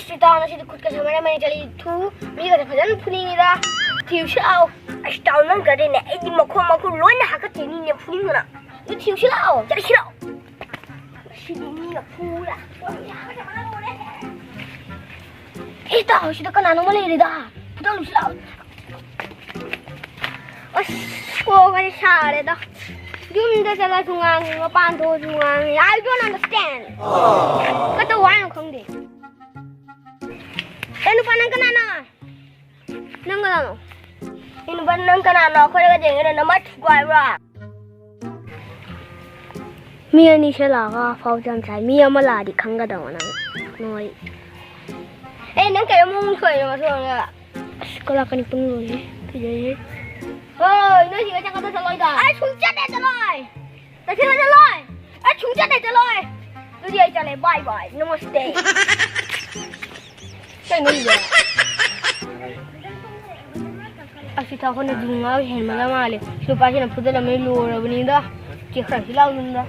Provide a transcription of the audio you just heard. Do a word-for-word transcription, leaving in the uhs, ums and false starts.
ꯁꯤ ꯇꯥꯎꯅ ꯁꯤꯗꯤ ꯈꯨꯠꯀ ꯁꯝꯃꯔꯝꯃꯅꯤ, ꯆꯠꯂꯤ ꯊꯨ, ꯃꯤꯒꯁꯦ ꯐꯖꯅ ꯐꯨꯅꯤꯡꯉꯤꯗ꯫ ꯊꯤꯔꯨꯁꯤ ꯂꯥꯛꯑꯣ꯫ ꯑꯁ, ꯇꯥꯎ ꯅꯪ ꯀꯔꯤꯅꯦ? ꯑꯩꯗꯤ ꯃꯈꯣꯡ ꯃꯈꯨꯠ ꯂꯣꯏꯅ ꯍꯥꯀꯠꯆꯅꯤꯅꯦ ꯐꯨꯅꯤꯡꯕꯅ꯫ ꯑꯗꯨ ꯊꯤꯔꯨꯁꯤ ꯂꯥꯛꯑꯣ꯫ ꯆꯠꯂꯁꯤ ꯂꯥꯛꯑꯣ꯫ ꯁꯤꯗꯤ ꯃꯤꯒ ꯐꯨꯔ꯫ ꯑꯦ, ꯇꯥꯎ, ꯁꯤꯗ ꯀꯅꯥꯅꯣꯝꯃ ꯂꯩꯔꯦꯗ꯫ ꯐꯨꯗꯠꯂꯨꯁꯤ ꯂꯥꯛꯑꯣ꯫ ꯑꯁ, ꯀꯣꯛꯀꯁꯦ ꯁꯥꯔꯦꯗ꯫ ꯌꯨꯝꯗ ꯆꯠꯂꯁꯨ ꯉꯥꯡꯉꯤ, ꯃꯄꯥꯟ ꯊꯣꯛꯑꯁꯨ ꯉꯥꯡꯉꯤ꯫ I don't understand. ꯀꯩꯗꯧ ꯍꯥꯏꯅꯣ ꯈꯪꯗꯦ꯫ ꯑꯦ, ꯅꯨꯄꯥ, ꯅꯪ ꯀꯅꯥꯅꯣ? ꯅꯪ ꯀꯅꯥꯅꯣ? ꯑꯦ, ꯅꯨꯄꯥ, ꯅꯪ ꯀꯅꯥꯅꯣ? ꯑꯩꯈꯣꯏꯗꯒ ꯌꯦꯡꯉꯤꯔꯣ? ꯅꯃꯥꯏ ꯊꯨꯒꯥꯏꯕ꯭ꯔꯥ? ꯃꯤ ꯑꯅꯤ ꯁꯦ ꯂꯥꯛꯑꯒ ꯑꯐꯥꯎ ꯌꯥꯝ ꯁꯥꯏ꯫ ꯃꯤ ꯑꯃ ꯂꯥꯛꯑꯗꯤ ꯈꯪꯒꯗꯧꯕ ꯅꯪ꯫ ꯅꯣꯏ꯫ ꯑꯦ, ꯅꯪ ꯀꯩꯅꯣ ꯃꯑꯣꯡ ꯁꯣꯏꯔꯦ ꯃꯁꯣꯟꯒ꯫ ꯑꯁ, ꯀꯂꯥꯀꯅꯤ ꯄꯨꯟ ꯂꯣꯏꯔꯦ꯫ ꯀꯤꯖꯩꯍꯦ꯫ ꯍꯣꯏ, ꯅꯣꯏ ꯁꯤꯒ ꯆꯠꯀꯗ ꯆꯠꯂꯣꯏꯗ꯫ ꯑꯩ ꯁꯨꯡꯆꯠ ꯍꯦꯛ ꯆꯠꯂꯣꯏ꯫ ꯆꯠꯁꯤꯔ ꯆꯠꯂꯣꯏ? ꯑꯩ ꯁꯨꯡꯆꯠ ꯍꯦꯛ ꯆꯠꯂꯣꯏ꯫ ꯑꯗꯨꯗꯤ ꯑꯩ ꯆꯠꯂꯦ꯫ Bye bye꯫ ꯅꯃꯁꯇꯦ꯫ ꯀꯩꯅꯣ ꯏꯕꯣ? ꯑꯁꯤ ꯊꯥꯎ ꯍꯣꯟꯅ ꯖꯨꯡ ꯉꯥꯎ ꯍꯦꯟꯕꯅ ꯃꯥꯜꯂꯦ꯫ ꯅꯨꯄꯥꯁꯤꯅ ꯐꯨꯗꯠꯂꯝꯃꯦ ꯂꯣꯏꯔꯕꯅꯤꯗ꯫ ꯆꯦꯛꯈ꯭ꯔꯁꯤ ꯂꯥꯎ ꯌꯨꯝꯗ꯫